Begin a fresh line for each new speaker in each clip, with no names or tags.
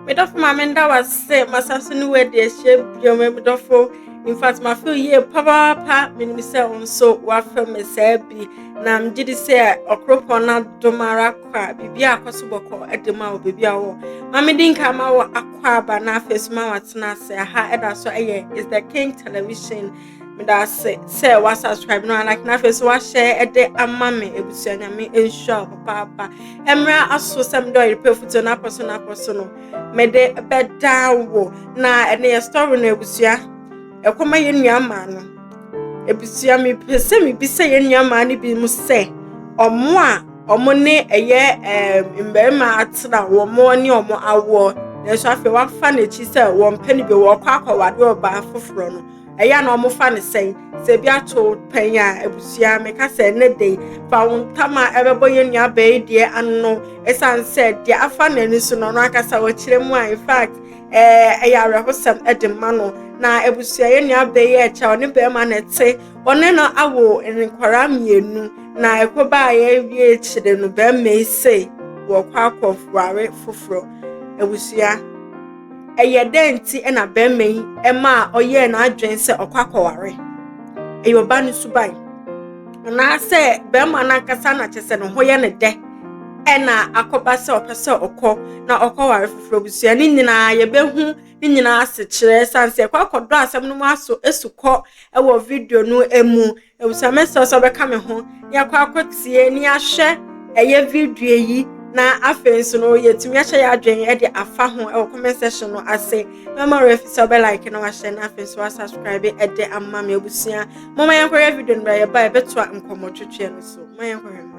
Me dɔfo ma menda wase masa so ne wadi ahyia bio me dɔfo. In fact, ma feel yie papaapa. Menim sɛ wo nso wafa me saa bi. Na megye di sɛ ɔkoropɔn no adom ara kɔ a biribi a akɔ so bɔkɔ de ma wo baabi a wɔ. Ma medi nka ma wɔ akɔ aba na afei so ma watena ase. Aha ɛda so ɛyɛ is the King Television. Meda ase sɛ wa subscribe no like na afei so wahyɛ ɛde ama me ebusua nyame nhyira wo papaapa. Ɛmmerɛ aso sɛ mede ɔyerepɛ futuo no apɔ so no apɔ so no mede bɛda wo na ɛne yɛ story no ebusua ɛkɔma yɛn nua maa no ebusua mepɛ sɛ mebisa yɛn nua maa no bi mu sɛ ɔmo a ɔmo ne ɛyɛ ɛɛm mmarima atena wɔn ne ɔmo awoɔ nanso afei wafa n'akyi sɛ wɔn pɛ no bi wɔkɔ akɔwade ɔbaa foforɔ no ɛyɛ na ɔmo fa ne sɛn sɛ ebi ato pɛn a abusua meka sɛ ne de fa wo ntam a ɛbɛbɔ yɛn nua bɛyi deɛ ano ɛsan sɛ deɛ afa n'ani so no ɔno ankasa wɔkyerɛ mu a in fact ɛyɛ awerɛhosɛm ɛde ma no na abusua yɛn nua bɛyi ɛkyɛ ɔne bɛrima na ɛte ɔne no awo nkwaraa mmienu na ɛkɔ baa yɛwie akyire no bɛrima yi se wɔkɔ akɔware foforɔ abusua ɛyɛ dɛn nti ɛna bɛrima yi ɛma a ɔyɛɛ n'adwene sɛ ɔkɔ akɔware ɛyɛ ɔba no suban anaasɛ bɛrima n'ankasa na kyerɛ sɛ ne ho yɛ ne dɛ ɛna akɔba sɛ ɔpɛ sɛ ɔkɔ na ɔkɔware foforɔ abusua ne nyinaa yɛbɛhu ne nyinaa ase kyerɛ san sɛ ɛkɔ akɔdɔ asɛm no mu aso esu kɔ ɛwɔ video no emu abusua mɛsɛ sɛ ɔbɛka me ho ne akɔ akɔtie ne ahwɛ ɛyɛ video yi na afei nso no yɛtumi ahyɛ yɛ adwene ɛde afa ho ɛwɔ comment section no ase mɛma refi sɛ ɔbɛ like na wahyɛ na afei nso wasubscribe ɛde ama me abusua mɔmɔ yɛn kɔhwɛ video no bra yɛba yɛbɛtoa nkɔmmɔ twetwe no so mɔ yɛn kɔhwɛ mbra.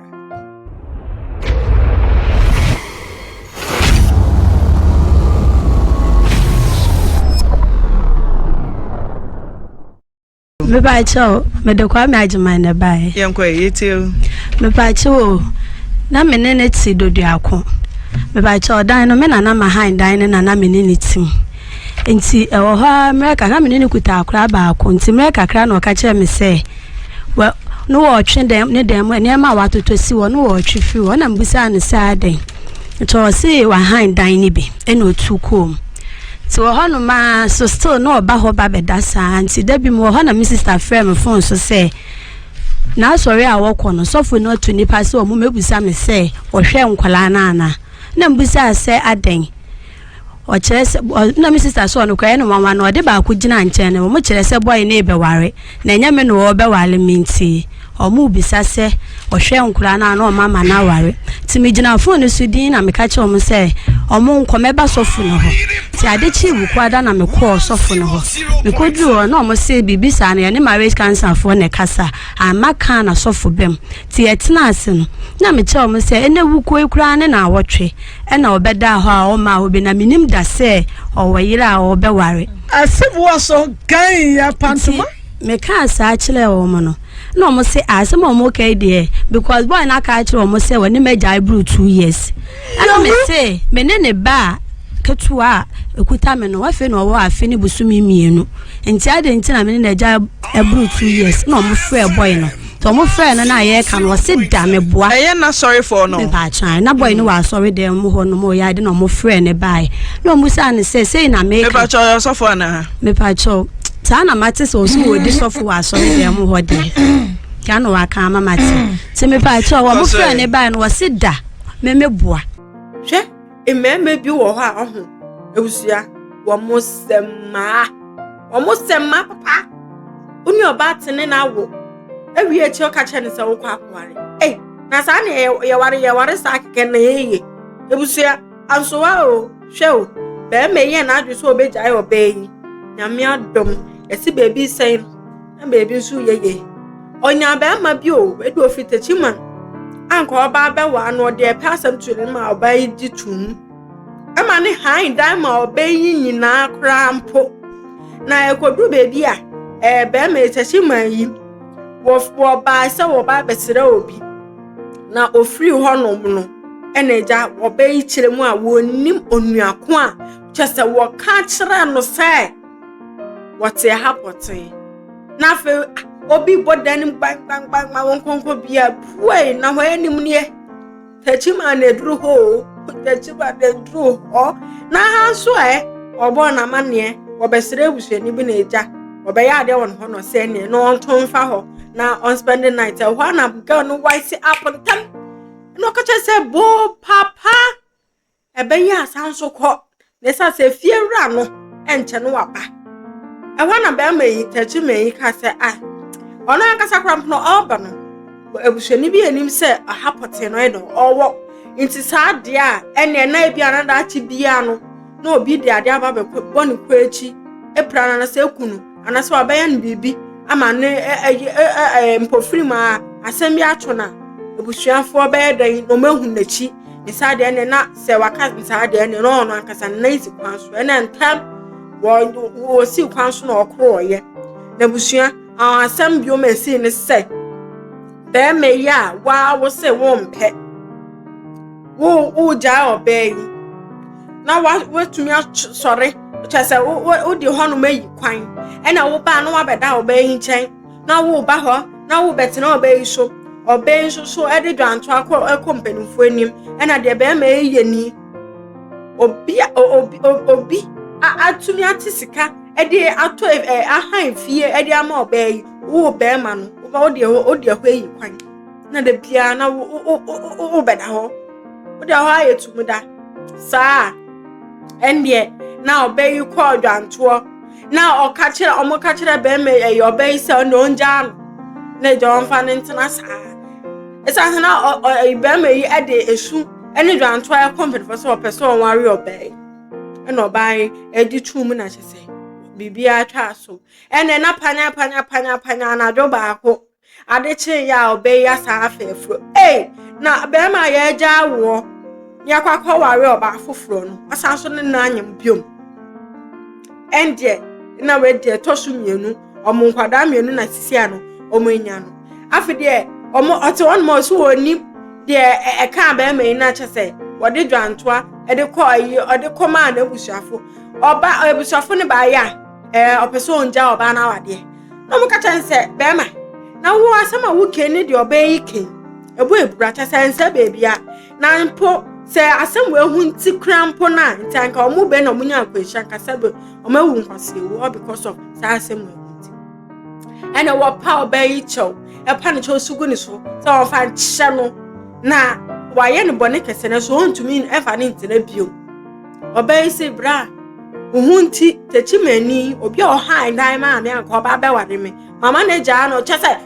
Mepakyɛw, mede Kwame Agyeman na ɛbaeɛ.
Yɛnkɔ ɛ, yɛtie o.
Mepakyɛw o, na me ne ne te Doduako. Mepakyɛw, dan no, me nana Mahan dan no na na me ne ne te mu. Nti ɛwɔ hɔ ara mmerɛ kakra, na me ne no kuta akwadaa baako. Nti mmerɛ kakra na ɔka kyerɛɛ me sɛ, wɔ no wɔretwe dan ne dan mu nneɛma a watotɔ si hɔ no wɔretwe firi hɔ. Ɛna mebisaa no sɛ adɛn. Nti ɔse wahan dan no bi ɛna otu kɔɔ mu. Nti wɔ hɔnom ara so still na ɔba hɔ ba bɛda saa nti da bi mu wɔ hɔ na me sister frɛ me phone so sɛ n'asɔre a wɔkɔ no sɔfo no atu nipa sɛ ɔmo mɛbusa me sɛ ɔhwɛ nkwadaa no ana na mbusaa sɛ adɛn ɔkyerɛ sɛ na me sister sɛ ɔno koraa ɛyɛ no nwanwa na ɔde baako gyina nkyɛn no wɔn kyerɛ sɛ boy no rebɛware na ɛnyɛ me na ɔrebɛware me nti wɔn rebisa sɛ ɔhwɛ nkwadaa no a na ɔma ama no aware nti megyina phone no so din na meka kyerɛ wɔn sɛ wɔn nkɔ mɛba sɔfo no hɔ nti ade kyee wukuada na mekɔɔ sɔfo no hɔ mekɔduru hɔ na wɔn se biribi saa no yɛne marriage council foɔ na ɛkasa amma kaa na sɔfo bɛm nti yɛtena ase no na mekyerɛ wɔn sɛ ɛnɛ wukuo yi koraa ne na awɔtwe ɛna ɔbɛda hɔ a ɔma hɔ bi na menim da sɛ ɔwɔ yere a ɔbɛware.
Asɛm so gan yɛ pantoma.
Mekaa saa kyerɛɛ wɔn no na wɔn se asɛm a wɔn ka yi deɛ because boy no aka akyerɛ wɔn sɛ wɔne m'agya aburu 2 years ɛna me se me ne ne ba a ketewa a ekuta me no afei na ɔwɔ afe ne bosome mmienu nti adi nti na me ne n'agya aburu 2 years na wɔn frɛ boy no nti wɔn frɛ no na yɛreka no ɔse da me boa.
Ɛyɛ n'asɔrefoɔ no.
Mepakyɛw na boy no wɔ asɔre dɛm mu hɔ nom ɔyɛ ade na wɔn frɛ ne bae na wɔn bisa no sɛ sei na meka.
Mepakyɛw ɔyɛ ɔsɔfo anaa.
Mepakyɛw saa na mate sɛ ɔso wɔ di sɔfo wɔ asɔre dɛm mu hɔ deɛ ya na waka ama mate nti mepakyɛw wɔn frɛ ne bae no wɔse da me me boa.
Hwɛ mmarima bi wɔ hɔ a ɔho abusua wɔn sɛ mmaa wɔn sɛ mmaa papa wo ne ɔbaa te ne na awo awie akyi ɔka kyerɛ ne sɛ wokɔ akɔware ei na saa ne yɛware yɛware saa kɛkɛ na yɛyɛ abusua ansowa o hwɛ o bɛrima yi yɛ n'adwe sɛ ɔbɛgyae ɔbaa yi nyame adom yɛsi beebi sɛn na beebi nso yɛ yie ɔnya bɛrima bi o edu ofi takyi ma anka ɔbaa bɛwaa no ɔde ɛpɛ asɛm to ne ma ɔbaa yi gye tum ɛma ne han dan ma ɔbaa yi nyinaa koraa mpo na ɛkɔduru beebi a ɛɛ bɛrima yi takyi ma yi wɔ wɔbaa sɛ wɔbaa bɛsrɛ obi na ofiri hɔnom no ɛna agya ɔbaa yi kyerɛ mu a wɔnnim onuako a kyɛ sɛ wɔka kyerɛ no sɛ wɔte ha pɔtee na afei obi bɔ dan no gbangbangban wɔn nkonko bia pue na hɔ anim nie takyi maa na eduru hɔ o. Takyiba de duru hɔ na ha nso ɛ ɔbɔɔ n'amanneɛ wɔbɛsrɛ abusuani bi na agya wɔbɛyɛ adeɛ wɔ ne hɔ na ɔsɛ neɛ na ɔnto mfa hɔ na ɔnspend night ɛhɔ a na girl no wise up ntɛm na ɔka kyerɛ sɛ boo papa ɛbɛyɛ asan so kɔ na ɛsiane sɛ fie wura no ɛnkyɛ no waba. Ɛhɔ na bɛrima yi Takyima yi ka sɛ ah ɔno ankasa koraa mpo no ɔreba no abusuani bi anim sɛ ɔha pɔtee no ɛna ɔwɔ nti saa adeɛ a ɛnea na ebi a na daakye biara no na obi de adeɛ aba bɛbɔ ne kɔ akyi apira no anasɛ eku no anasɛ wabɛyɛ no biribi ama ne ɛyɛ ɛ mpofirim a asɛm bi ato no a abusuafoɔ bɛyɛ dɛn na wɔn ahu n'akyi ne saa deɛ ne na sɛ waka saa deɛ ne na ɔno ankasa ne nan si kwan so ɛna ntam wɔ wɔsi kwan so na ɔkoro ɔyɛ na abusua asɛm bio ma esi ne sɛ bɛrima yi a waa wo sɛ wɔmpɛ wo wogyaa ɔbaa yi na wa watumi asɔre kyerɛ sɛ wo wo wode hɔnom ayi kwan ɛna wobaa na wabɛda ɔbaa yi nkyɛn na woba hɔ na wobɛtena ɔbaa yi so ɔbaa yi nso so ɛde dwanto akɔ ɛkɔ mpanimfoɔ anim ɛna deɛ bɛrima yi yɛ ni obi a obi obi atumi ate sika ɛde atɔ ɛ ahan fie ɛde ama ɔbaa yi wo bɛrima no woba wode ɛhɔ wode ɛhɔ ayi kwan na da biara na wo wo wo wo bɛda hɔ wode ɛhɔ ayɛ tum da saa ɛndeɛ na ɔbaa yi kɔɔ dwantoɔ na ɔka kyerɛ ɔmo ka kyerɛ bɛrima ɛyɛ ɔbaa yi sɛ ɔno ɔngyaa no na agya ɔmfa ne ntena saa ɛsiane sɛ na ɔ ɔ bɛrima yi ɛde esu ɛne dwantoɔ ɛkɔ mpanyinfoɔ sɛ ɔpɛ sɛ ɔware ɔbaa yi ɛna ɔbaa yi ɛde tum na kyerɛ sɛ biribiara twa so ɛna na panya panya panya panya anadwo baako ade kyee yɛ a ɔbaa yi asan afɛɛfuro ei na bɛrima a yɛagya awoɔ yɛakɔ akɔware ɔbaa foforɔ no ɔsan so ne nan anyam biom ɛndeɛ na wɔadi ɛtɔ so mmienu ɔmo nkwadaa mmienu na sisi ano ɔmo anya no afei deɛ ɔmo ɔte hɔ nom a ɔso wɔ nim deɛ ɛka bɛrima yi na kyɛ sɛ wɔde dwantoa ɛde kɔ ayi ɔde kɔ maa n'abusuafo ɔba abusuafo no baayɛ a ɔpɛ sɛ ɔngya ɔbaa no awadeɛ na ɔmo ka kyerɛ no sɛ bɛrima na wo asɛm a woke ne deɛ ɔbaa yi ke ebu ebura kyɛ sɛ nsɛ beebi a na mpo sɛ asɛm wɔ ehu nti kura mpo na nti anka ɔmo bɛ na ɔmo nya akwanhyia nkasa bɛ ɔmo awu nkwasi ewu all because of saa asɛm wɔ ehu nti ɛna wɔpa ɔbaa yi kyɛw ɛpa ne kyɛw so gu ne so sɛ wɔmfa nkyɛ no na wayɛ ne bɔne kɛse no so ɔntumi ɛmfa ne ntena bio. Ɔbaa yi sɛ bra wo nti takyi m'ani obi a ɔha dan maa me anka ɔba bɛware me mama no agyaa no kyɛ sɛ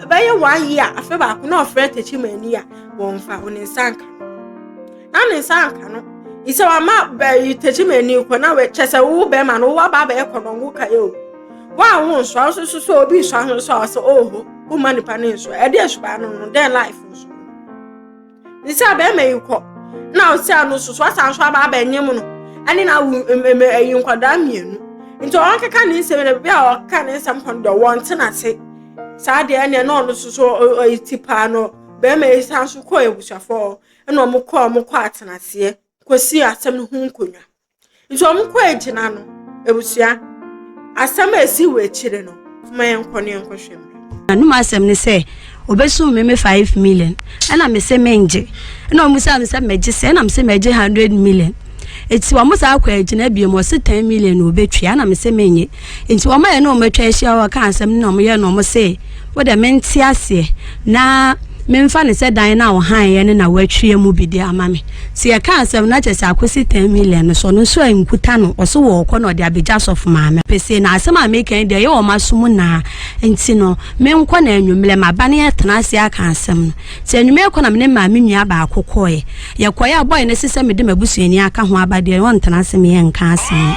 bɛyɛ one year afe baako na ɔfrɛ takyi m'ani a wɔmfa wo ne nsa nka no na ne nsa nka no isɛ wama bɛyi takyi m'ani kɔ na kyɛ sɛ wo bɛrima no wo aba abɛyɛ kɔnɔngo ka yɛ o wo a wo nsoa nso so so obi nsoa ho nso a ɔsɛ oho woma nipa ne nsoa ɛde asubaa no no dɛn life nso ne sɛ bɛrima yi kɔ na ɔsi ano nso so asan so aba abɛnyem no ɛne na awo mmemme ɛyi nkwadaa mmienu nti ɔnkeka ne nsɛm na beebi a ɔka ne nsɛm kɔ no deɛ wɔnte n'ase saa deɛ ɛneɛ na ɔno nso so ɔyi ti paa no bɛrima yi san so kɔɔ abusuafoɔ ɛna ɔmo kɔ atenaseɛ kɔsi asɛm no ho nkonnwa nti ɔmo kɔ agyina no abusua asɛm a esi wɔ akyire no ma yɛn kɔ ne yɛn kɔhwɛ mu.
Anum asɛm ne sɛ obɛsum me 5 million ɛna me sɛ mengye ɛna ɔmo sɛ me sɛ mɛgye sɛ ɛna me sɛ mɛgye 100 million eti wɔn saa akɔ agyina biem ɔsi 10 million na obɛtua ɛna me sɛ menye nti wɔn ayɛ na wɔn atwa ahyia hɔ ka asɛm na wɔn yɛ na wɔn sɛ wɔde mente aseɛ na memfa ne sɛ dan na ɔhan yɛ ne na watwie mu bi de ama me si yɛka asɛm na kyerɛ sɛ akɔsi 10 million no so ɔno nso ankuta no ɔso wɔ ɔkɔ na ɔde abɛgya sɔfo maame pese na asɛm a meka yi deɛ ɛyɛ wɔ aso mu naa nti no menkɔ na anwummerɛ maba ne yɛtena ase aka asɛm no nti anwummerɛ kɔ na mene maame nua baako kɔɛ yɛkɔɛ a bɔyɛ no sɛ mede m'abusuani aka ho aba deɛ ɔntena ase meyɛ nka asɛm no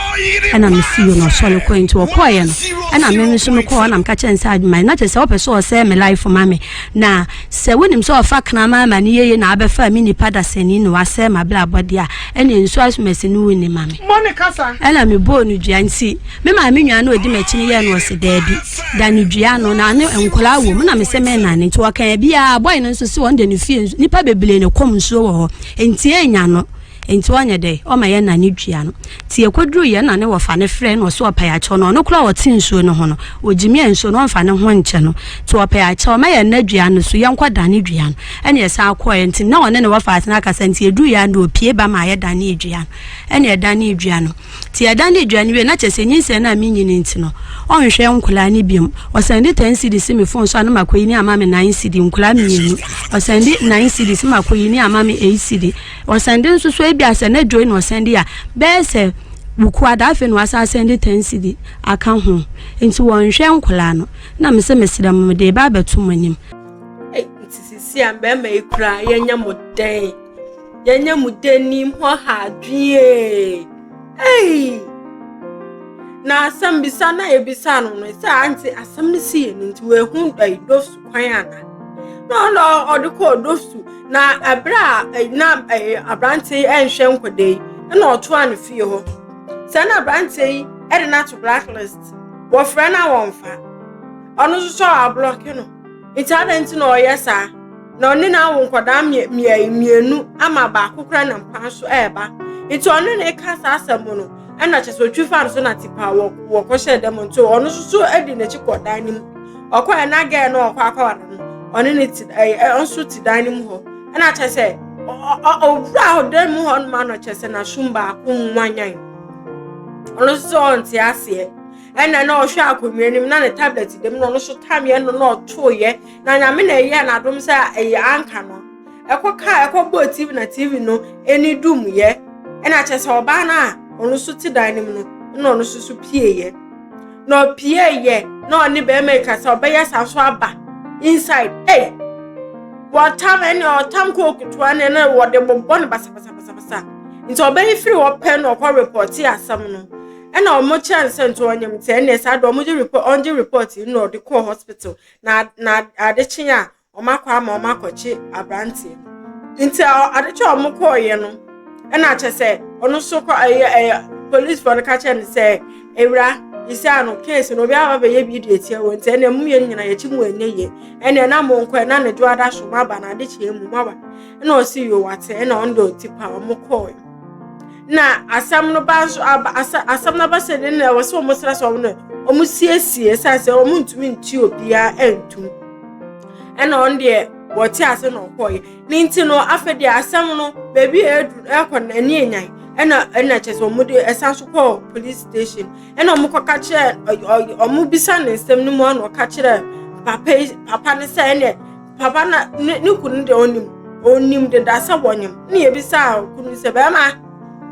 ɛna mesi yo no ɔsɔre kɔɛ nti wɔkɔɛ no ɛna me nso mekɔɔ na meka kyerɛ no sɛ adwuma na kyerɛ sɛ wopɛ sɛ ɔsɛe me life ma me na sɛ wonim sɛ ɔfa kraman ma ne yeye na abɛfa me nipa dasani na wasɛe m'abrabɔ deɛ a ɛne nsuo asomasi no wonni ma me.
Mɔne kasa.
Ɛna mebɔɔ no dua nti me maame nua no ɔdi m'akyi no yɛɛ no ɔse daabi da no dua no na ne nkɔlaa wɔ mu na mesɛ mɛnane nti ɔka biaa bɔe no nso sɛ wɔn de ne fie nipa bebree ne kɔm nsuo wɔ hɔ nti ɛnya no. Nti ɔnyɛ dɛ ɔma yɛ nane dua no. Nti yɛkɔduru yɛ na ne wɔfa ne frɛ na ɔso ɔpɛ akyɛw no, ɔno koraa ɔte nsuo no ho no, ɔgyimi a nsuo no ɔmfa ne ho nkyɛ no. Nti ɔpɛ akyɛw ma yɛ nna dua no so, yɛnkɔ dane dua no. Ɛne yɛsan kɔɛ. Nti na ɔne ne wɔfa atena akasa. Nti yɛduru yɛ a na ɔpie ba ma yɛdane dua no. Ɛne yɛdane dua no. Nti yɛdane dua no wie na kyerɛ sɛ nyinsɛn no a menyini nti no, ɔnhwɛ nkoraa no biom. Ɔsɛnde 10 cedis si me phone so a, na makɔyi ne ama me 9 cedi. Nkoraa mmienu, ɔsɛnde 9 cedis, makɔyi ne ama me 8 cedi. Ɔsɛnde nso so ebi asɛ na dwoi na ɔsɛnde a bɛyɛ sɛ wukuada, afei na wasa asɛnde 10 cedi aka ho. Nti wɔnhwɛ nkoraa no. Na mesɛ mesrɛ mo, mede ba abɛto mo anim.
Ei, nti sisi a bɛrima yi koraa yɛnyɛ mo dɛn? Yɛnyɛ mo dɛn nim hɔ ha adwene? Ei, na asɛm bisa na yɛbisa no sɛ ante asɛm no si yɛ no, nti wɔahu ɛyi dɔsu kwan ana na ɔno ɔde kɔɔ dɔsu. Na ɛberɛ a ɛyi na ɛyi aberante yi ɛnhwɛ nkɔda yi, ɛna ɔtoa no fie hɔ sɛ na aberante yi ɛde no ato blacklist, wɔfrɛ no a wɔmfa, ɔno nso so a ablock no. Nti adan nti na ɔyɛ saa na ɔne no awo nkɔdaa mmienu ama baako kora nam kwan so ɛɛba. Nti ɔne ne ka saa asɛm no, ɛna kyerɛ sɛ otwi fa no so na tipa wɔ wɔkɔhyɛ dɛm. Nti ɔno nso so adi n'akyi kɔ dan no mu. Ɔkɔɛ na girl no ɔkɔ akɔware no, ɔne ne ti ɛɛ ɛ nso te dan no mu hɔ. Ɛna kyerɛ sɛ ɔwura dan mu hɔ nom ano, kyerɛ sɛ n'asom baako nwanyan. Ɔno nso sɛ ɔnte aseɛ. Ɛna na ɔhwɛ akonnwa anim na ne tablet dɛm na ɔno nso tameɛ no na ɔtoeɛ. Na Nyame na ɛyɛ n'adom sɛ ɛyɛ anka no ɛkɔ kaa ɛkɔ bɔɔ TV na TV no ani dum yɛ. Ɛna kyerɛ sɛ ɔbaa no a ɔno nso te dan no mu no, ɛna ɔno nso so pieeɛ na ɔpieeɛ na ɔne bɛrima yi kasa. Ɔbɛyɛ saa so aba inside. Ei, wɔtam ɛne ɔtam kɔɔ ketewa ne na wɔde bobɔ no basabasabasabasa. Nti ɔbɛyi firi hɔ pɛ na ɔkɔ report asɛm no. Ɛna ɔmo kyerɛ no sɛ nti ɔnyam. Nti ɛnna saa de ɔmo gye report, ɔngye report yi na ɔde kɔɔ hospital. Na adekye a ɔmo akɔ ama ɔmo akɔkye aberanteɛ no. Nti adekye a ɔmo kɔɔyɛ no, ɛna kyɛ sɛ ɔno nso kɔ ɛyɛ polisifoɔ no ka kyerɛ no sɛ ewura isi ano case no obi aba bɛyɛ bi di etia wɔ. Nti ɛnna mu yɛ nyinaa yɛkyi mu ɛnyɛ yie. Ɛnna ɛna mo nkɔ ɛna ne dwo ada so mo aba na adekye mu mo aba. Ɛna ɔsi yo, wate. Ɛna ɔno de ɔti pa ɔmo kɔɔɛ. Na asɛm no ba nso aba asa asɛm no aba sɛ ne na ɛwɔ sɛ ɔmo srɛ sɛ ɔmo no ɔmo siesie ɛsan sɛ ɔmo ntumi nti obiara ɛntum. Ɛna ɔno deɛ wɔte ase na ɔkɔɔyɛ ne. Nti no afɛ deɛ asɛm no beebi a edu ɛkɔ no ani enyan. Ɛna kyerɛ sɛ ɔmo de ɛsan so kɔɔ police station. Ɛna ɔmo kɔka kyerɛ ɔy ɔy ɔmo bisa ne nsɛm no mu, ɛna ɔka kyerɛ papa yi, papa ne sɛ ɛnɛ papa na ne kunu deɛ ɔnim deda sɛ wɔnyam. Ne yɛbisa kunu sɛ bɛrima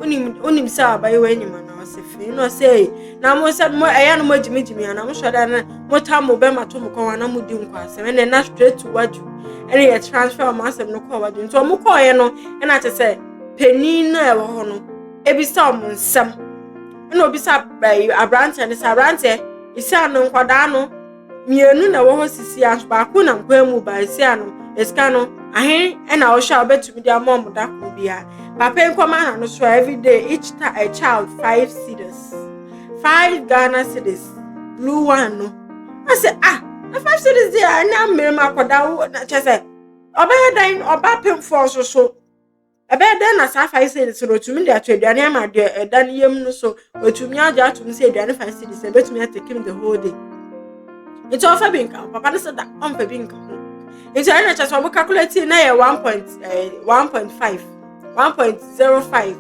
wonim sɛ abayewa anim ana? Ɔsɛ fii na ɔsɛ ei, na mo sɛ mo ɛyɛ no mo agyimigyimi ana mo sɔ dɛ na mo ta mo bɛma to mo kɔn ana mo di nkɔ asɛm. Ɛna na straight to wadwo. Ɛna yɛ transfer ɔmo asɛm no kɔɔ wadwo. Nti ɔmo kɔɔyɛ no, ɛna kyerɛ sɛ panin no a ɛwɔ hɔ no ebisa ɔmo nsɛm. Ɛna obisa ɛyi aberanteɛ no sɛ aberanteɛ esi ano nkwadaa no mmienu na ɛwɔ hɔ sisi a baako nam kwan mu ba esi ano esika no ahe ɛna ɔhwɛ a ɔbɛtumi de ama ɔmo da koro biara. Papa yi nkɔma na no so everyday each a child 5 cedis, 5 Ghana cedis, blue one no. Ɔsɛ ah, na 5 cedis deɛ ɛna mmerɛ mu akɔda wo na kyɛ sɛ ɔbɛyɛ dan ɔba pemfoɔ nso so ɛbɛyɛ dɛn na saa 5 cedis no otumi de ato aduane ama deɛ ɛda ne yam no so? Otumi agye atum sɛ aduane 5 cedis ɛbɛtumi atake him the whole day. Nti ɔfa bi nka ho? Papa no sɛ da ɔmfa bi nka ho. Nti ɛna kyerɛ sɛ ɔmo calculate na yɛ one point 1.5, 1.05.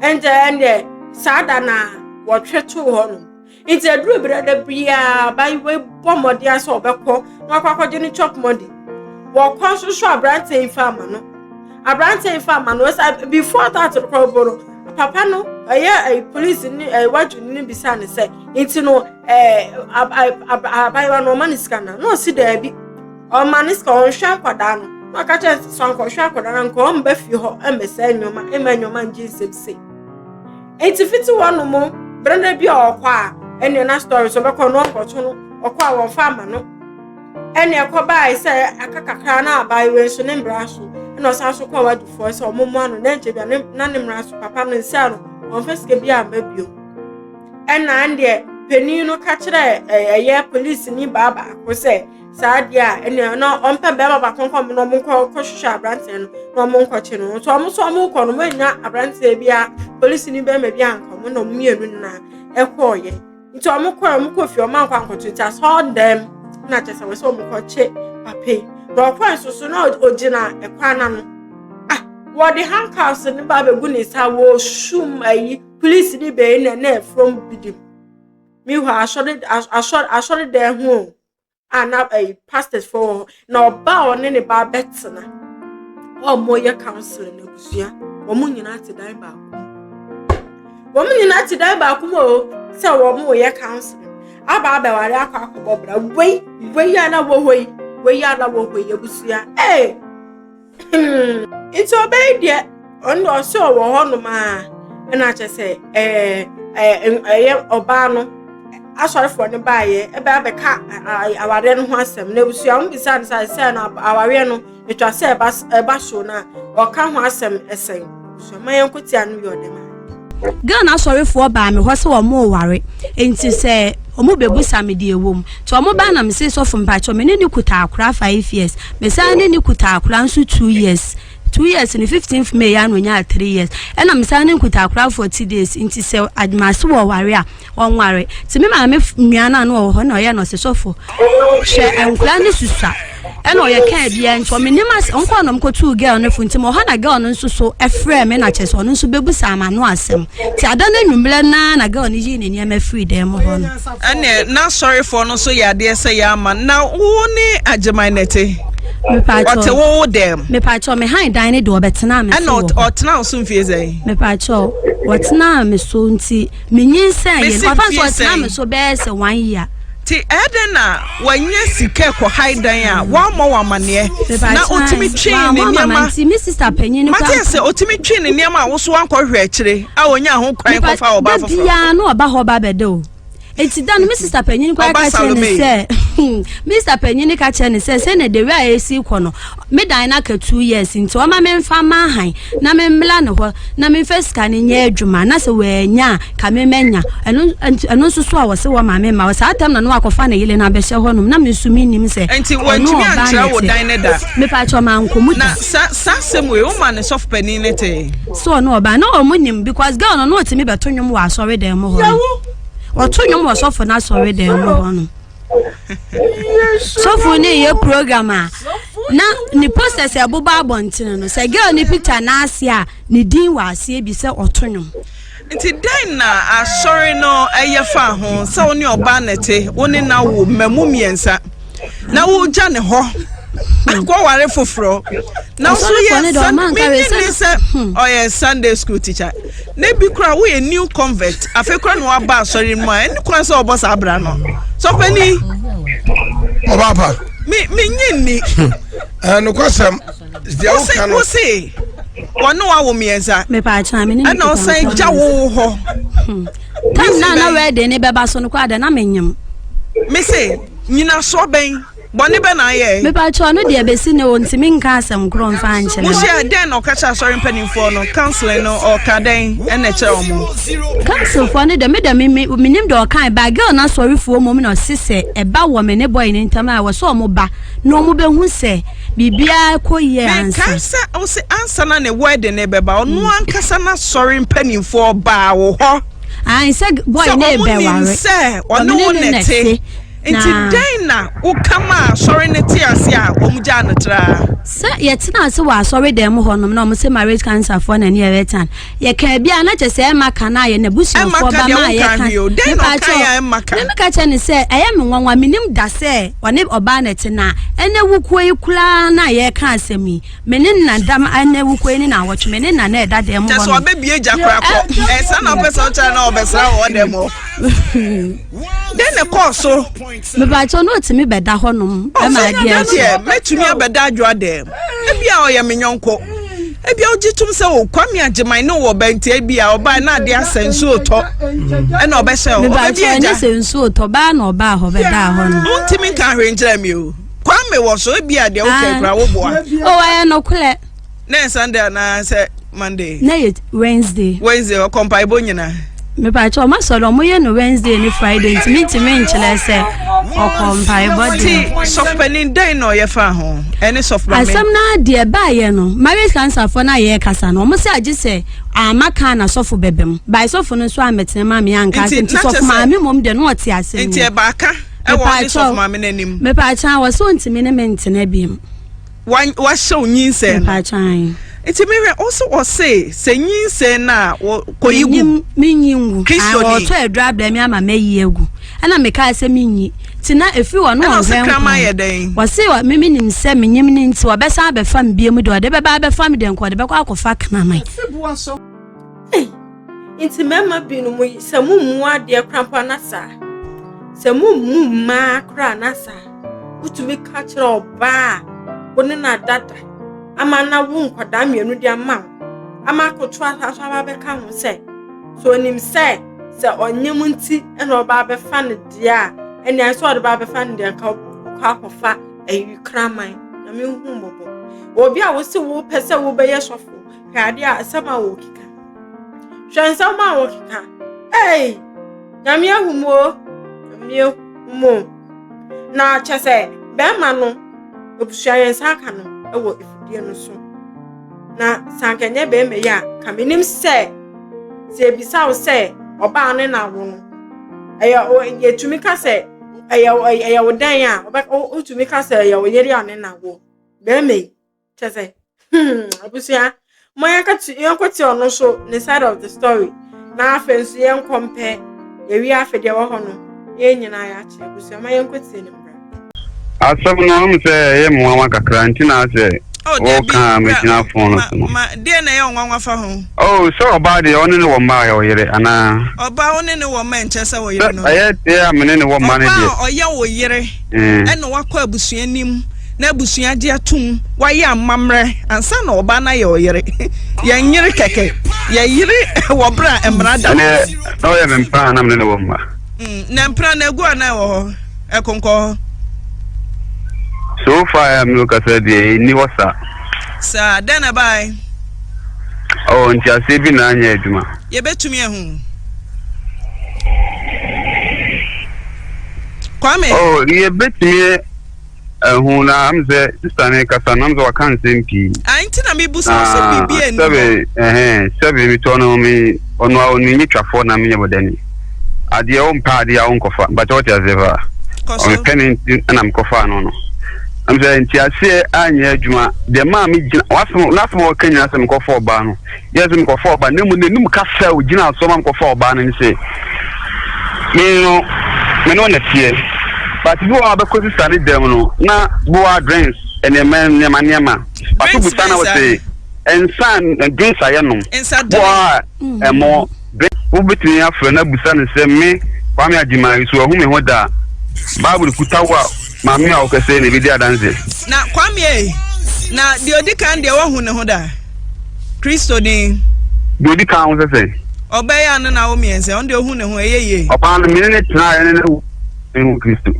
Ɛnkyɛ ɛnɛ saa da na wɔtwe too hɔ nom. Nti aduru berɛ da biara abayewa bɔ mmɔden sɛ ɔbɛkɔ na wakɔ akɔgye ne chop money. Wɔkɔ nso so aberanteɛ yi fa ama no, aberanteɛ yi fa ama no. Ɛsɛ before that koraa bɔ no, papa no ɛyɛ police ne wadwo ne bisa ne sɛ nti no abayewa no ɔma ne sika na ɔsi daabi, ɔma ne sika ɔnhwɛ nkwadaa no. Na ɔka kyerɛ sɛ nkɔhwɛ akwadaa no nka ɔmba fie hɔ ɛmmɛsɛ nneɛma ɛmma nneɛma ngye nsɛm sei. Nti fiti hɔ nom berɛ bi a ɔkɔ a ɛnea na story so ɔbɛkɔ no ɔnkɔto no, ɔkɔ a wɔmfa ama no. Ɛnea ɛkɔbae sɛ aka kakra na abaayewa nso ne mmara so, ɛna ɔsan so kɔɔ wadwofoɔ sɛ ɔmo mmoa no na nkyɛ bia na ne mmara so. Papa no nsa no ɔmfa sika bi amma bio. Ɛna deɛ panin no ka kyerɛ ɛyɛ polisi ni baa baako sɛ Saa deɛ a, ɛnneɛ na ɔmpɛ bɛrima baako nkɔ ɔmo na ɔmo nkɔ kɔhwehwɛ aberanteɛ no na ɔmo nkɔkye no. Nso ɔmo nso ɔmo kɔ no, ɔmo annya aberanteɛ bi a polisini bɛrima bi anka ɔmo na ɔmo mmienu nyinaa ɛkɔɔyɛ. Nti ɔmo kɔɛ, ɔmo kɔ fie, ɔmo ankɔ ankɔto nti asɔɔdɛm na kyerɛ sɛ wɔ sɛ ɔmo kɔkye papa yi. Na ɔkɔɛ nso so na ogyina ɛkwan n'ano. Ah, wɔde handcuffs no ba abɛgu ne nsa, wɔresum ayi polisi ni bɛyi na na ɛfam bidim. Meanwhile, asɔre asɔre asɔredan ho o, a na ɛyi pastors fo wɔ hɔ na ɔbaa a ɔne ne ba bɛtena a wɔreyɛ counseling abusua, wɔn nyinaa te dan baako mu. Wɔn nyinaa te dan baako mu o sɛ wɔn reyɛ counseling. Aba abɛware akɔ akɔbɔ bra. Wei wei a na wɔ hɔ yi, wei a na wɔ hɔ yi abusua. Ee! Nti ɔbɛyi deɛ ɔno deɛ ɔsɛ ɔwɔ hɔnom a ɛna kyerɛ sɛ ɛɛ ɛɛ ɛyɛ ɔbaa no asɔrefoɔ no baayɛ ɛbɛ abɛka awareɛ no ho asɛm na abusua wɔn bisa no sɛ sɛ no awareɛ no etwa sɛ ɛba ɛba so na ɔka ho asɛm ɛsɛn abusua ma yɛn ko tia no yɛ ɔdɛm a.
Ghana asɔrefoɔ baa me hɔ sɛ wɔn reware nti sɛ wɔn bɛbusa me deɛ ɛwɔ mu nti wɔn baa na me se sɔfo mpakyɛw me ne ne kuta akora 5 years, me san ne ne kuta akora nso 2 years, 2 years ne 15th May ya na onyaa 3 years, ɛna me san ne kuta akora 40 days nti sɛ adwumase wɔ ware a ɔnware. Nti me maame nua no a na ɔwɔ hɔ na ɔyɛ no ɔsɛ sɔfo hwɛ nkora ne susua ɛna ɔyɛ kaa bia nti ɔmo nim ase ɔnkɔ na ɔmkɔtuu girl no fo nti ma ɔhɔ na girl no nso so ɛfrɛ me na kyerɛ sɛ ɔno nso bɛbusa ama no asɛm nti ada no anwummerɛ naa na girl no yii ne nneɛma firi dan mu hɔ no.
Ɛnneɛ n'asɔrefoɔ no nso yɛ adeɛ sɛ yɛ ama na wo ne Agyeman nɛte ɔte wo wo dɛm.
Mepakyɛw, me han dan ne de ɔbɛtena me so
ɛna
wɔ hɔ.
Ɔtena wo so mfie sɛn?
Mepakyɛw, wɔtena me so nti menyinsɛn yɛ
Mesi
ɔfa nso
mfie
ɔtena
sɛn?
me so bɛyɛ sɛ one year.
Nti ɛdɛn na wanya sika kɔ han dan a wammɔ wɔ amanneɛ na ɔtumi twee ne nneɛma?
Nti me sister panyin no
mate sɛ ɔtumi twee ne nneɛma a woso wankɔhwɛ akyire a ɔnya ho kwan kɔfa ɔbaa
da
foforɔ.
Biara na ɔba hɔ ba bɛda o, eti da no me sister panyin koraa
Ɔba
ka kyerɛ ne
Salome.
sɛ me sister panyin ka kyerɛ ne sɛ sɛ na the way a esi kɔ no, me dan na aka 2 years nti ɔma me nfa ma han na me mmla ne hɔ na me nfa sika ne nyɛ adwuma na sɛ wɔanya a ka me mɛnya ɛno nti. Ɛno nso so a wɔsɛ wɔ maame ma wɔ saa tam na no akɔfa ne yele na abɛhyɛ hɔnom na me nso me nim sɛ
Nti
ɔno
wantumi
ɔbaa
ankyerɛ wo
na ɛte.
dan ne da?
Mepa kyɛw, ma nkɔmu
Na
da.
saa asɛm wei woma ne sɔfo panin ne tee?
Sɛ ɔno ɔbaa na ɔmo nim because girl no na ɔtumi bɛto nnwom wɔ asɔre dan mu hɔ no, ɔto nnwom wɔ sɔfo no asɔre dan mu hɔ no, sɔfo ne yɛ program a na ne posters ɛbobɔ abɔntene no sɛ girl ne picture n'ase a ne din wɔ aseɛ bi sɛ ɔto nnwom.
Nti dɛn na asɔre no ɛyɛ fa ho sɛ wo ne ɔbaa ne te, wo ne na wo mmamu mmiɛnsa na wogya ne hɔ akɔware foforɔ na nso
Asɔrefoɔ
yɛ
no deɛ ɔma nka wei
menye ne
sɛ-
sɛ ɔyɛ Sunday school teacher na bi kora woyɛ new convert, afei kora na waba asɔre mu a ɛne kwan sɛ ɔbɔ saa bra no sɔpani.
Ɔba pa.
Me menye nni.
Nokwasɛm deɛ
wose
woka no
wose wɔne wawo mmiɛnsa.
Mepa kyɛw, me ne ne
ɛna
kuta
ɔsan
nkɔmmɔ.
gya wo hɔ.
Tam na na
bɛn?
Wedding ne bɛba so no koraa da na menyam.
Me se nyinasoɔ bɛn, bɔne bɛ na ayɛ?
Mepa kyɛw, no deɛ bɛsi ne o ntumi nka asɛm korɔ mfa nkyerɛ me.
Wohyia dɛn na ɔka kyerɛ asɔre mpanimfoɔ no, counseling no ɔka dɛn ɛna ɛkyerɛ ɔmo?
Councilfoɔ no dɛ me dɛ me me menim deɛ ɔkan ba girl no asɔrefoɔ mmom na ɔse sɛ ɛba wɔ me ne boy ne ntam a wɔ sɛ ɔmo ba na ɔmo bɛhu sɛ biribiara kɔ yie
meka
ansa.
Sɛ wose ansa na ne wedding ne bɛba, ɔno ankasa n'asɔre mpanimfoɔ baa wo hɔ
ayi sɛ boy
sɛ
ne
ɔmo nim
bɛware
sɛ ɔne
Ɔmo
wo
ne
ne
ne
te
te.
nti dɛn na woka ma asɔre ne te ase a ɔmo gyaa no traa?
Sɛ yɛtena ase wɔ asɔre dan mu hɔnom na ɔmo sɛ marriage counselor na ne yɛbɛtan yɛka bi a na kyɛ sɛ ɛma ka na ayɛ n'abusuafoɔ
Ɛmma ka
ba
deɛ
ma
wonka
yɛka.
hwee o. Dɛn na ɔka yɛ a ɛmma ka?
Ne meka kyerɛ ne sɛ ɛyɛ me nwanwa, menim da sɛ ɔne ɔbaa na ɛte na ɛnɛ wukuo yi koraa na yɛka asɛm yi, me ne nna dam ɛnɛ wukuo yi ne na awɔtwe me ne nna na ɛda dan mu
kyɛ sɛ
hɔnom.
ɔbɛbie gya kora kɔ ɛsa na ɔpɛ sɛ ɔkyerɛ na ɔbɛsra wɔ dɛm hɔ, dɛn na ɛkɔɔ so?
Mepakyɛw, na ɔtumi bɛda hɔnom ɛma adeɛ akyi.
Deɛ mɛtumi abɛda adwoa dɛm, ebi a ɔyɛ me nyɔnko, ebi a ɔgye tum sɛ o Kwame Agyeman ne wɔ bɛnti, ebi a ɔbaa na adeɛ asɛ nsuo tɔ ɛna ɔbɛhyɛ o ɔbɛbi
Mepakyɛw, ɛnyɛ
agya.
sɛ nsuo tɔ baa na ɔbaa hɔ bɛdaa hɔ no.
Wontumi nka ahwɛ nkyerɛ mi o, Kwame wɔ so, ebi a deɛ wokɛ
Ah.
kora woboa.
O ɛyɛ nokorɛ.
Na yɛ Sunday anaa sɛ Monday?
Na yɛ Wednesday.
Wednesday ɔkɔ mpaebɔ nyinaa.
Mepakyɛ ɔmo asɔre ɔmo yɛ no Wednesday ne Friday nti mintumi nkyerɛ sɛ ɔkɔ mpaebɔ deɛ.
Nti sɔfopanin dɛn na ɔyɛ faa ho ɛne sɔfo maame.
Asɛm no ara deɛ ɛbaayɛ no marriage council foɔ no a yɛrekasa no ɔmo sɛ agye sɛ amma kaa na sɔfo bɛba mu by sɔfo no nso ammɛtena mu ammea anka asɛm nti sɔfo maame mmom deɛ na ɔte asɛm
Nti ɛbaa ka ɛwɔ ɔne sɔfo maame no anim.
Mepakyɛ wɔ sɛ ɔntumi ne me ntena biom.
Wahyɛ wo nyinsɛn no.
Mepakyɛ ae.
Nti mehwɛ wo so ɔse sɛ nyinsɛn no a kɔyi gu.
Menyi ngu.
Kristoni.
Ɔtɔ aduru abrɛ me ama mayi agu. Ɛna mekaa sɛ menyi. Nti na ɛfiri hɔ no
Ɛna ɔse
ɔnhwɛ
kraman
nko.
yɛ dɛn?
Ɔse me menim sɛ menyim no nti ɔbɛsan abɛfa me biom deɛ ɔde bɛba abɛfa me deɛ nka ɔde bɛkɔ akɔfa kraman.
Ei, nti mmarima binom yi, sɛ mommu adeɛ koraa mpo ana saa? Sɛ mommu mmaa koraa ana saa? Wotumi ka kyerɛ ɔbaa a wo ne no adada ama na wo nkwadaa mmienu de ama wo ama akoto asa so aba abɛka ho sɛ sɛ onim sɛ sɛ ɔnyem nti na ɔba abɛfa no deɛ a ɛnea sɛ ɔde ba abɛfa no deɛ nka wokɔ akɔfa ayi kraman na mehu mmɔbɔ obi a wose wopɛ sɛ wobɛyɛ sɔfo Hwɛ adeɛ a asɛm a wɔkeka. Hwɛ nsɛm a wɔkeka. Ei! Nyame ahu mu o. Nyame ahu mu. Na kyɛ sɛ bɛrima no abusua yɛn nsa aka no wɔ afidie no so. Na sɛ anka ɛnyɛ bɛrima yi a, ka menim sɛ sɛ ebisa wo sɛ ɔbaa ne na wo no, ɛyɛ yɛtumi ka sɛ ɛyɛ ɛyɛ wo dɛn a, wotumi ka sɛ ɛyɛ wo yere a ne na wo. Bɛrima yi. Kyɛ sɛ, hmm, abusua, mo yɛnkɔte ɔno nso ne side of the story na afei nso yɛnkɔ mpɛ yɛwie afei deɛ ɛwɔ hɔ no yɛn nyinaa yɛakyɛ abusua ma yɛnkɔtie ne mmra.
Asɛm no ɔm sɛ ɛyɛ me nwanwa kakra nti na asɛ
Oh, dabi,
wɔka a
bra,
megyina fon no
ma,
so no.
ma, deɛ na ɛyɛ nwanwa fa ho?
Oh, sɛ ɔbaa deɛ ɔne ne wɔ mma a ɔyɛ ɔyere anaa?
Ɔbaa wo ne ne wɔ mma nkyɛ sɛ ɔyere
Sɛ
no.
ɛyɛ deɛ a me ne ne wɔ mma no
Ɔbaa
deɛ.
a ɔyɛ wo yere
Mm.
ɛna wakɔ abusua anim na abusua agye atom, wayɛ amammerɛ ansa na ɔbaa no ayɛ ɔyere. Yɛnyere kɛkɛ, yɛyere wɔ berɛ a mmara da hɔ.
Ɛneɛ na ɔyɛ me mpena a na me ne no wɔ mma.
Na mpena no agu anaa ɛwɔ hɔ? Ɛkonkɔ hɔ?
So far a me kasa deɛ ɛnni hɔ saa.
Saa, dɛn na ɛbae?
Oh, nteaseɛ bi na anyɛ adwuma.
Yɛbɛtumi ahu. Kwame.
Oh, yɛbɛtumi Ɛho na am sɛ sista no kasa no am sɛ waka nsɛm pii.
Ah, nti na mebu sɛ ɔsɛ biribi ani
sɛbe ɛhɛn sɛbe metɔ no me ɔno a ɔno nye twafoɔ na menyɛ bɔdani. Adeɛ wo mpɛ adeɛ a wonkɔfa mpakyɛ wote aseɛ paa. Ɔmepɛ ne nti na mekɔfaa no no. Am sɛ nti aseɛ anyɛ adwuma deɛ maa me gyina wasɛm n'asɛm a ɔka nyinaa sɛ mekɔfa ɔbaa no. Yɛ sɛ mekɔfa ɔbaa na mmom n'anum kasa a ogyina so ma mekɔfa ɔbaa no ne sɛ me no me ne ɔna teɛ but bi wɔ hɔ a bɛkɔ sista ne dɛm no na boa drinks nneɛma nneɛma nneɛma bato busa na wɔte nsa drinks a yɛnom boa a ɛmo wobɛtumi afrɛ no abusa no sɛ me Kwame Agyeman so ahu me ho da Bible kuta wo a maame a wɔkɛsɛ na ebedi adanse.
Na Kwame ei, na deɛ odi kan deɛ wahu ne ho da? Kristoni.
Deɛ odi kan ho sɛ sɛn?
Ɔbaa yi a ne na awo mmiɛnsa, ɔno deɛ ohu ne ho, ɛyɛ yie.
Ɔbaa no, me ne ne tenaeɛ ne ne mehu Kristo.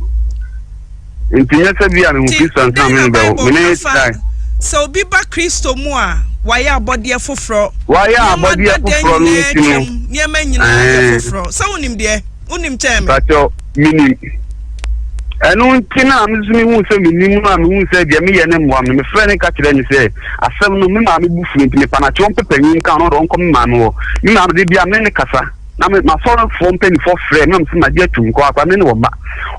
Nti nyɛ sɛ bi a mehu Kristo ansa na me ne bɛwo, me ne ne tenaeɛ.
Sɛ obi ba Kristo mu a, wayɛ abɔdeɛ foforɔ.
Wayɛ abɔdeɛ foforɔ no nti no.
Nneɛma nyinaa yɛ foforɔ. Sɛ wonim deɛ, wonim kyɛn me.
Pakyɛ, menim. Ɛno nti na me nso mehuu sɛ menim no a mehuu sɛ deɛ meyɛ no mmoa me no, mefrɛɛ no ka kyerɛɛ no sɛ asɛm no me maame bo fui nti mepa no akyɛ ɔmpɛ panyin nka no ɔde ɔnkɔ me maame hɔ. Me maame de bia me ne no kasa na me m'asɔrefoɔ mpanimfoɔ frɛɛ me na mese magye atum kɔ akora me ne wɔ mma.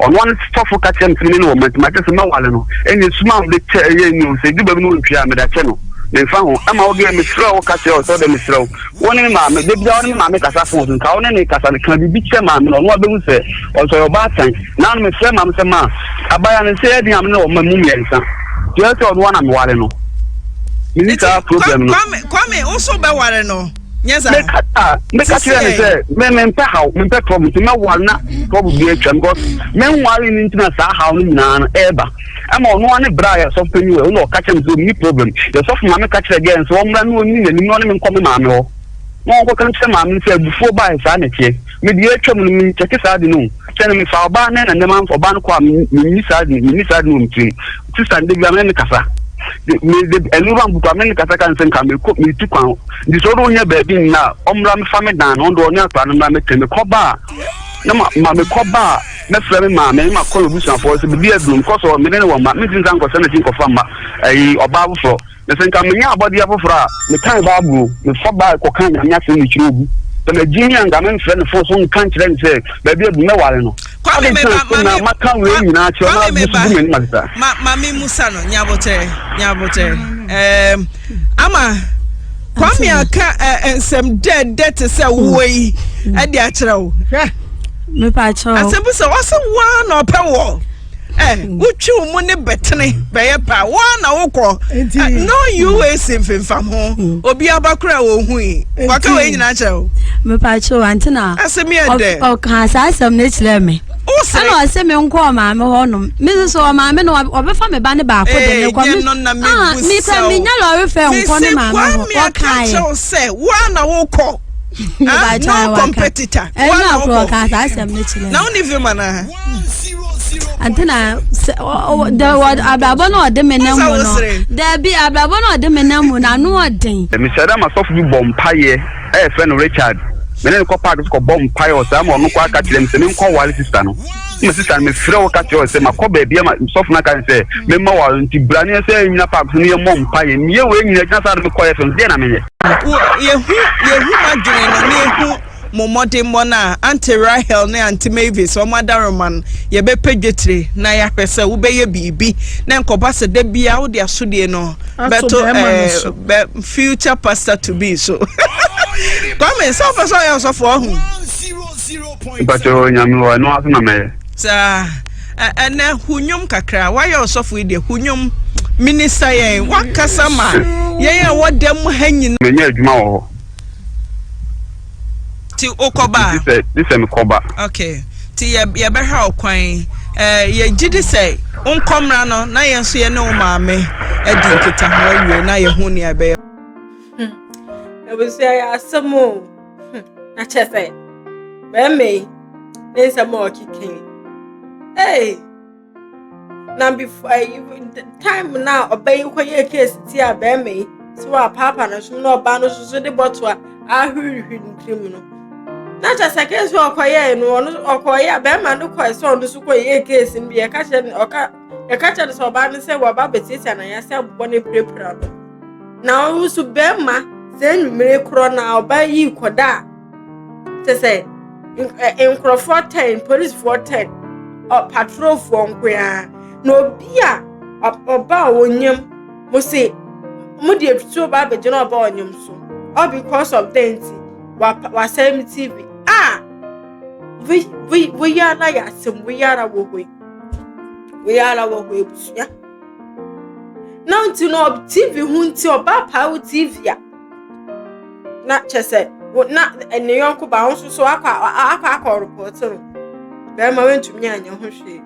Ɔno ara ne sɔfo ka kyerɛɛ me sɛ me ne no wɔ mma nti magye sɛ mɛwale no. Ɛnneɛ sum a mede kyɛ ɛyɛ ni o, sɛ ɛdu baabi na ɔntua a mede akyɛ no. Memfa ho. Ɛma wo deɛ mesrɛ wo ka kyerɛ wo sɛ wode mesrɛ wo. Wo ne me maame, da biara wo ne me maame kasa fon so, nka wo ne no kasa no, ka biribi kyerɛ maame no, ɔno ara bɛhu sɛ ɔsɛ ɔyɛ ɔbaatan. Na ano mefrɛ maame sɛ, Ma, abaayewa no, sɛ ɛyɛ den a me ne ɔma mu mmiɛnsa, kyerɛ sɛ ɔno ara na meware no. Menni saa problem no.
Kwame, Kwame, wo nso wobɛware no, nyɛ saa?
Meka a, meka kyerɛ no sɛ, me mempɛ haw, mempɛ trouble, nti mɛware na trouble bi atwa, because menware no nti na saa haw no nyinaa no ɛreba. Ɛma ɔno ara ne bra a yɛ sɔfo panyin wɔ ɛna ɔka kyerɛ me sɛ ɔnni problem. Yɛ sɔfo maame ka kyerɛ girl no sɛ ɔmmra na ɔnni n'anim na ɔne me nkɔ me maame hɔ. Na ɔnkɔka nkyerɛ maame no sɛ abufuo baeɛ saa na ɛteɛ. Me deɛ atwam no menkyɛke saa ade no o. Sɛ no mefa ɔbaa no na nnɛ mamfa ɔbaa no kɔ a menni saa ade menni saa ade no wɔ me tirim. Sister no da biara me ne no kasa. Me de ɛnura mpo koraa me ne kasa ka ne sɛ nka mekɔ metu kwan nti sɛ ɔde ɔnya baabi nna a ɔmmra mfa me dan no ɔno deɛ ɔne akwadaa no mmra mɛtena mekɔ ba a na ma ma mekɔ ba a mɛfrɛ me maame ne makɔ m'abusuafoɔ sɛ biribi aduru mekɔ so me ne ne wɔ mma mentumi nsan nkɔsɛ n'akyi nkɔfa mma ɛyi ɔbaa foforɔ Na sɛ nka menya abɔdeɛ foforɔ a, mekan Bible, mefa Bible kɔka Nyame asɛm mekyerɛ obi. Sɛ magye ni a, nka memfrɛ no fon so nka nkyerɛ no sɛ baabi adu mɛware no.
Kwame
Adɛn nti
meba,
na
ma
na
me,
maka wei
kwa,
nyinaa kyerɛ na
Kwame
wo so
meba,
gu m'anim ase saa?
ma, ma me musa no, nyabotrɛ, nyabotrɛ. Um, ama, Kwame aka uh, nsɛm dɛɛdɛ te sɛ woɔ yi ɛde akyerɛ wo.
Hwɛ.
Mepa kyɛw.
Asɛm bi sɛ ɔsɛ woa na ɔpɛ wɔ. Eh, wotwi wo mu ne bɛtene bɛyɛ pa woa na wokɔ eh, no uac mfemfam ho hmm. obi aba kora a wɔhui waka wei nyinaa kyerɛ wo
mepakyew ante na
asɛm yɛ dɛ
ɔka saa asɛm no kyerɛ me ɛna ɔse me nkɔ ɔmaame hɔ nom me nso so ɔmaame no ɔbɛfa me ba ne baako de me kɔ me ah, me kura me nya lɔre fɛ nkɔ ne maame hɔ ɔkaeɛ
sɛ woa na wokɔ ah, no competitor woa na wokɔ na wo ne vim anaa
ante na sɛ abrabɔ na ɔde me nam mu no daabi abrabɔ na ɔde me nam mu no ano ɔden.
Mesrɛ dɛ ma sɔfo bi bɔ mpaeɛ a yɛfrɛ no Richard. Me ne no kɔ park so kɔbɔ mpaeɛ wɔ saa ma ɔno kɔ aka kyerɛ me sɛ menkɔ ware sista no. Ma sista no mefrɛ wo ka kyerɛ wo sɛ makɔ baabi ama sɔfo no aka ne sɛ memma ware nti bra ne sɛ nyina park so ne yɛmmɔ mpaeɛ. Meyɛ wei nyina gyina saa de mekɔɛ fam deɛ na menyɛ.
Yɛhu yɛhu m'adwene no ne yɛhu mo mmɔdenbɔ no a, Auntie Rahel ne Auntie Mavis, wɔn adaworoma no, yɛbɛpɛ dwetire na yɛahwɛ sɛ wobɛyɛ biribi na nkɔba sɛ da biara wode asodie no bɛto eh, bɛ future pastor to be so. Kwame, sɛ wopɛ sɛ ɔyɛ ɔsɔfo ɔho.
Mpakyɛ nyame wɔ ɛno ase na mɛyɛ.
Saa ɛnɛ hu nnwom kakra wayɛ ɔsɔfo yi deɛ hu nnwom minista yɛn wakasa ma yɛn a wɔ dɛm ha nyinaa.
Menyɛ adwuma wɔ hɔ.
Ti wokɔba a.
Gye sɛ mekɔba.
Okay. Ti yɛ yɛbɛhwɛ wo kwan. Ɛɛ yɛgye di sɛ wonkɔmmra no na yɛn nso yɛne wo maame adi nkitaho awie na yɛhu nea ɛbɛyɛ.
Hmm. Abusua yɛ asɛm o. Hmm. Na kyɛ sɛ bɛrima yi ne nsɛm a ɔkeka yi. Hey! Na before ayi time na ɔbaa yi kɔyɛɛ case tia bɛrima yi sɛ wapaapa ne so na ɔbaa no nso so de bɔtɔ a ahwirihwiri ne tirim no na kyerɛ sɛ case a ɔkɔyɛɛ no ɔno ɔkɔyɛ a bɛrima no kɔɛ sɛ ɔno nso kɔyɛɛ case no bi yɛka kyerɛ no ɔka yɛka kyerɛ no sɛ ɔbaa no sɛ waba abɛtiatia na yɛasɛ abobɔ no apirapira no na ɔno nso bɛrima sɛ anwummere korɔ na ɔbaa yi kɔda a kyɛ sɛ nkurɔfoɔ tɛn polisifoɔ tɛn patrolfoɔ nkoaa na obi a ɔba a ɔnyam mo se mo de atutuo ba abɛgyina ɔba a ɔnyam so all because of that nti wasɛe me tv a wei wei wei ara yɛ asɛm wei ara wɔ hɔ yi wei ara wɔ hɔ abusua na nti no tv ho nti ɔba paa wo tv a na kyerɛ sɛ wo na ne yɔnko ba wo nso so akɔ akɔ akɔ report no bɛrima wentumi anyɛ ho hwee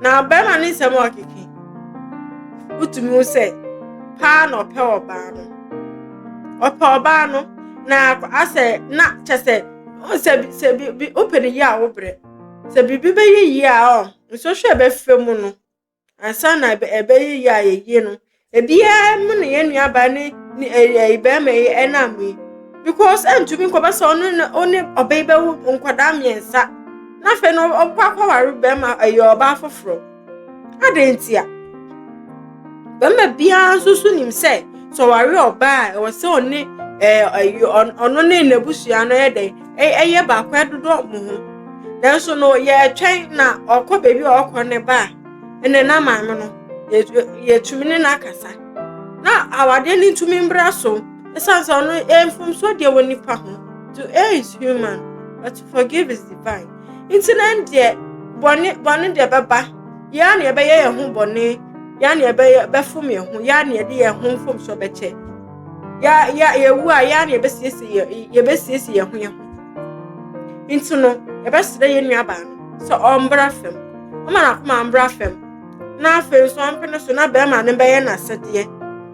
na bɛrima ne nsɛm a ɔkeke wotumi wo sɛ paa na ɔpɛ ɔbaa no ɔpɛ ɔbaa no na asɛ na kyerɛ sɛ sɛ sɛ bi wopɛ ne yie a wobrɛ sɛ biribi bɛyɛ yie a ɔ nsɔhwɛ a ɛbɛfɛ mu no Ansa na ɛbɛyɛ yie a yɛyie no, ebiara mu na yɛn nuabaa ne ne ɛyɛ bɛrima yi ɛnam yi. Because ɛntumi nkɔba sɛ ɔno ne ɔne ɔbaa yi bɛwo nkwadaa mmiɛnsa na afei no ɔkɔ akɔware bɛrima ɛyɛ ɔbaa foforɔ. Adɛn ntia? Bɛrima biara nso so nim sɛ sɛ ɔware ɔbaa a ɛwɔ sɛ ɔne ɛɛ ɔno ne n'abusua no yɛ dɛn ɛyɛ baako ɛdodɔ wɔn ho. Nanso no yɛretwɛn na ɔkɔ baabi a ɔkɔ ne ba a ɛnna na maame no yɛtumi ne no akasa na awadeɛ no ntumi mbra so ɛsiane sɛ ɔno mfomsoɔ deɛ wɔ nipa ho to err is human but to forgive is divine nti na deɛ bɔne bɔne deɛ bɛba yɛa na yɛbɛyɛ yɛn ho bɔne yɛa na yɛbɛyɛ bɛfom yɛn ho yɛa na yɛde yɛn ho mfomsoɔ bɛkyɛ yɛ yɛ yɛwu a yɛa na yɛbɛsiesie yɛ yɛbɛsiesie yɛn ho yɛn ho nti no yɛbɛsrɛ yɛn nuabaa no sɛ ɔmbra fam ɔma n'akoma mbra fam na afei nso ɔmpene so na bɛrima no bɛyɛ n'asɛdeɛ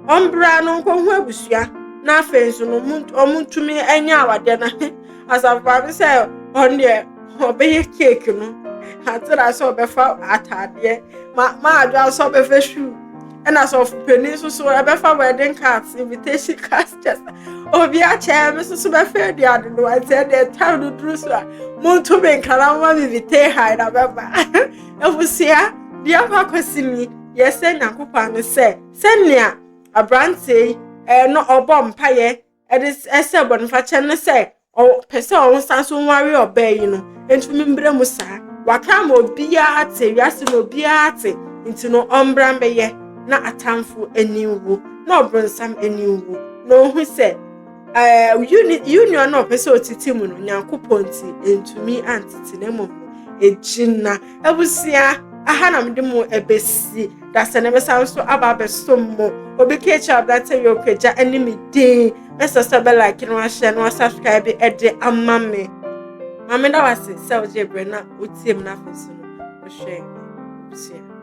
ɔmbra no nkɔhu abusua na afei nso no ɔmo ntumi nyɛ awadeɛ no asafo maame sɛ ɔno deɛ ɔbɛyɛ keeki no atera sɛ ɔbɛfa ataadeɛ ma ma adwa sɛ ɔbɛfa shoe. Ɛna sɔfo panin nso so ɛbɛfa wedding cards, invitation cards, just obi akyɛ me nso so bɛfa aduane no. Nti ɛdeɛ time no duru so a, monto me nka na moma me invite ha na bɛba. Abusua, deɛ akɔ akɔsi ni, yɛsɛ Nyankopɔn ano sɛ sɛnea aberanteɛ yi no ɔbɔ mpayɛ ɛde ɛsɛ bɔnefakyɛ no sɛ ɔpɛ sɛ ɔnsan so nware ɔbaa yi no, ntumi mbrɛ mu saa. Waka ama obiara te wiase na obiara te, nti no ɔmbra mbɛyɛ na atamfo ani nwu na ɔbronsam ani nwu na ohu sɛ union na ɔpɛ sɛ ɔtete mu no, Nyankopɔn nti ntumi antete, na mmom no egyina. Abusua, aha na mede mu ɛbɛsi dasɛ na bɛsa nso aba abɛsom mo. Obi kekyɛ aberante yɛ okagya ne me din. Mɛsɛ sɛ bɛ like no, ahyɛ no, asubscribe ɛde ama me. Maame da wase sɛ wogye berɛ na wotie mu no, afei so no wohwɛ me. Abusua.